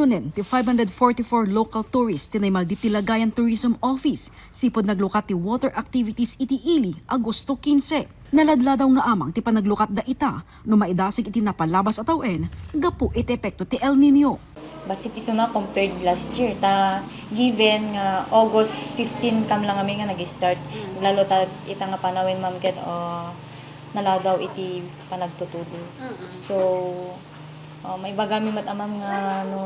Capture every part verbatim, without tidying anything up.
Nen ti five hundred forty-four local tourists ti naimal diti Lagayan Tourism Office, sipud naglukat ti water activities iti ili, Agosto kinse. Naladladaw nga amang ti panaglukatda ita no maidasig iti napalabas a tawen gapu iti epekto ti El Niño. Bassit isuna compared last year, ta given nga August fifteen kam lang kami nga nag-start. Mm. Lalo ta ita nga panawen, ma'am, ket, ah, naladaw iti panagtutudo. Mm-mm. So, ah, maibagami met, ma'am, nga no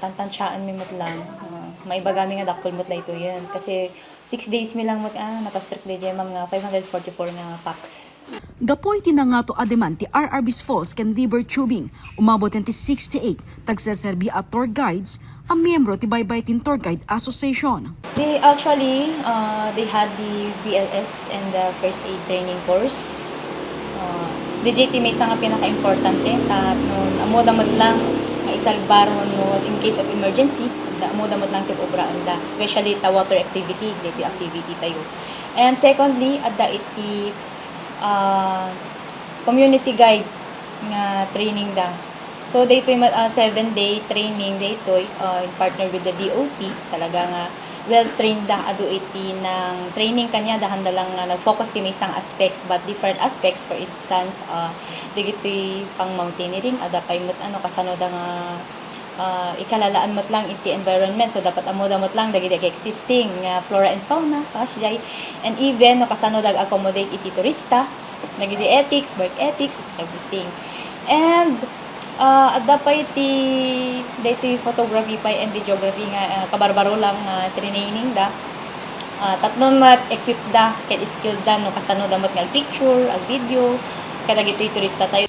tantansiaenmi met lang, ah, maibagami nga dakkel met daytoyen. Kasi six days mi lang met, ah, napastrek daydiay, ma'am, nga five hundred forty-four nga pax. Gapu iti nangato a demand ti R R B's Falls ken river tubing, umabot ti sixty-eight ti agserserbi a tour guides a miyembro ti Baybaytin Tour Guide Association. They actually, uh, they had the B L S and the first aid training course. Uh, daydiay ti maysa nga pinakaimportante, ta no ammoda met lang nga isalbar wenno in case of emergency, da, ammoda met lang ti obraenda, especially ta water activity, daytoy activity tayo. And secondly, adda iti, ah, community guide nga training da. So, daytoy ma-, ah, seven-day training daytoy, ah, in partner with the D O T. Talaga nga well-trained da adu iti nang training kaniada, haanda lang nga nag-focus ti maysa nga aspect, but different aspects. For instance, ah, dagitoy pang-mountaineering, adda pay met ano, kasano da nga ah, ikalalaan met lang iti environment. So, dapat ammoda met lang dagiti existing nga flora and fauna, kasdiay. And even no kasano da ag-accommodate iti turista, dagiti ethics, work ethics, everything. And, ah, adda pay ti, daytoy photography pay and videography nga, ah, kabarbaro lang nga training da. Ah, tapno met equipped da, ken skilled da, no kasano da met nga ag-picture, ag-video, kadagitoy turista tayo.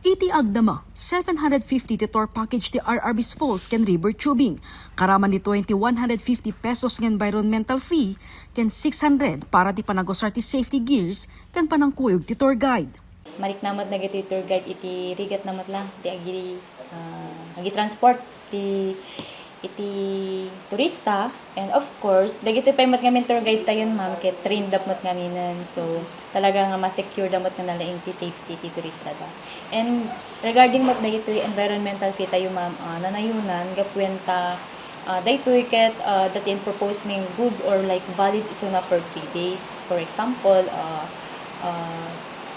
Iti agdama, seven hundred fifty ti tour package ti R R B's Falls ken river tubing. Karaman ni twenty one hundred fifty pesos nga environmental fee ken six hundred para ti panagusar ti safety gears ken panangkuyog ti tour guide. Marikna met dagiti tour guide iti rigatna met lang ti agi-, ah, agi-transport ti iti turista, and of course, dagitoy pay met ngamin tour guide tayon, ma'am, ket trained up met ngaminen. So, talaga nga ma-secure da met nga nalaing ti safety ti turista da. And regarding met dagitoy environmental fee tayo, ma'am, ah, nanayunan gapuenta, ah, daytoy ket, ah, dati in propose mi good or, like, valid isuna for three days. For example, ah, ah,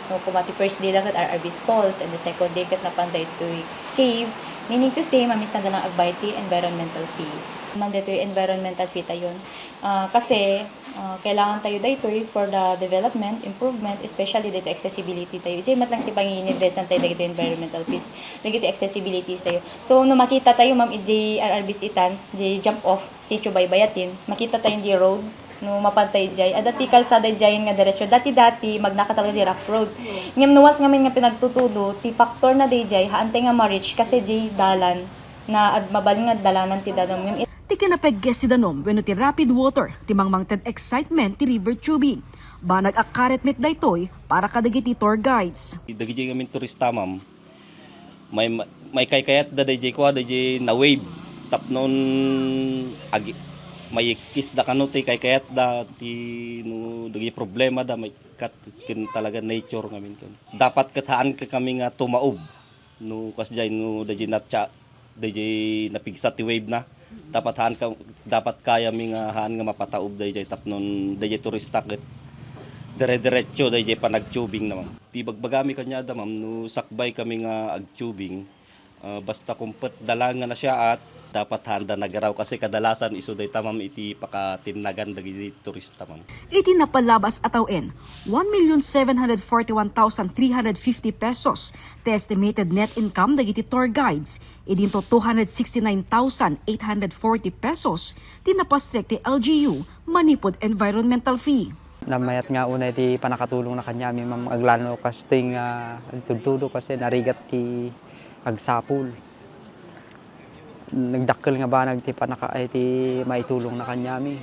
no, koma ti first day da ket R R B's Falls, and the second day ket napan daytoy cave, meaning to say, mamisan da lang agbayad ti environmental fee. Ma'am, daytoy environmental fee tayon. Ah, kasi, ah, kailangan tayo daytoy for the development, improvement, especially daytoy accessibility tayo. Idiay met lang ti pangin-invest-an tayo dagiti environmental fees, dagiti accessibilities tayo. So, no makita tayo, ma'am, idiay R R B's itan, di jump off, Sitio Baybayatin, makita tayo di road, no mapan tayo idiay. Adda ti kalsada idiay nga diretso. Dati-dati, magnaka talaga di rough road. Ngem no once ngamin nga pinagtutudo, ti factor na daydiay, haan tayo nga ma-reach kasi di dalan na ad-, mabalin nga dalanan ti danum. Ngem it- Ti kinapegges ti danum wenno ti rapid water ti mangmangted excitement ti river tubing. Banag a karit met daytoy para kadagiti tour guides. Dagiti ngamin turista, ma'am, may, may kaykayatda dayjay kua, dayjay na-wave. Tapno agi-, mayikkisda kano ti kaykayatda, ti no dagiti problemada, maikkat ken talaga nature ngamin kano. Dapat ket haan kami nga tumaob. No kasjay, no dayjay natsa-, dayjay napigsa ti wave na. Dapat haan ka, dapat kayami nga haan nga mapataob dayjay tapnon dayjay turista ket dire-diretso dayjay panagtubing na, ma'am. Ti bagbagami kaniada, ma'am, no sakbay kami nga agtubing, ah, basta kumpet da lang nga nasiaat, dapat haanda nagaraw kasi kadalasan isu dayta, ma'am, iti pakatinnagan dagiti turista, ma'am. Iti napalabas a tawen, one million seven hundred forty-one thousand three hundred fifty pesos ti estimated net income dagiti tour guides, idinto two hundred sixty-nine thousand eight hundred forty pesos ti napastrek ti L G U manipud environmental fee. Namayat nga unay ti pannakatulongna kaniami, ma'am, aglalo kas ti nga agtudtudo kasi narigat ti agsapul. Nagdakkel nga banag ti pannaka-, ay, ti maitulongna kaniami.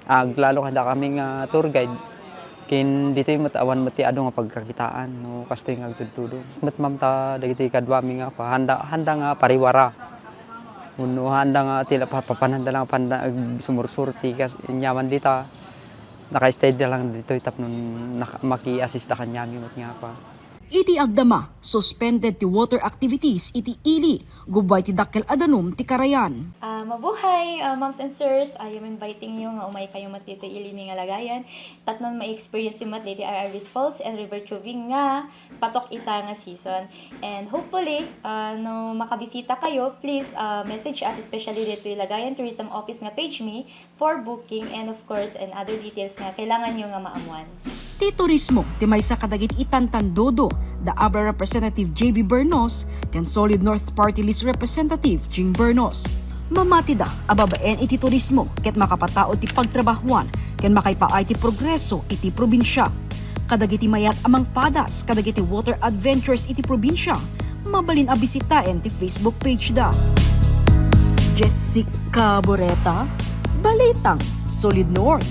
Aglalo kadakami nga tour guide. Ken ditoy met awan met ti adu nga pagkakitaan no kastoy nga agtudtudo. Met, ma'am, ta dagiti kaduami nga pa-, handa, handa nga pariwara. Wenno handa nga ti la-, pa-, papananda lang panda ag-, sumursurti kas-, nyaman dita. Naka-stay da lang ditoy tapno naka-, maki-assist da kaniami met nga pa. Iti agdama, suspended ti water activities iti ili, gubbay ti dakkel a danum ti karayan. Ah, mabuhay, ah, moms and sirs. I am inviting you nga umay kayo met ditoy ili mi nga lagayan. Tapno ma-experience yo met ditoy Iris Falls and river tubing nga patok ita nga season. And hopefully, ah, no makabisita kayo, please, ah, message us, especially ditoy Lagayan Tourism Office nga page mi for booking and of course and other details nga kailangan yo nga maammuan. Ti turismo ti maysa kadagiti itantandudo da Abra Representative J B Bernos ken Solid North Party List Representative Jing Bernos. Mamatida a babaen iti turismo ket makapataud ti pagtrabahuan ken makaipaay ti progreso iti probinsia. Kadagiti mayat a mangpadas kadagiti water adventures iti probinsia, mabalin a bisitaen ti Facebook page da. Jessica Boreta, Balitang Solid North.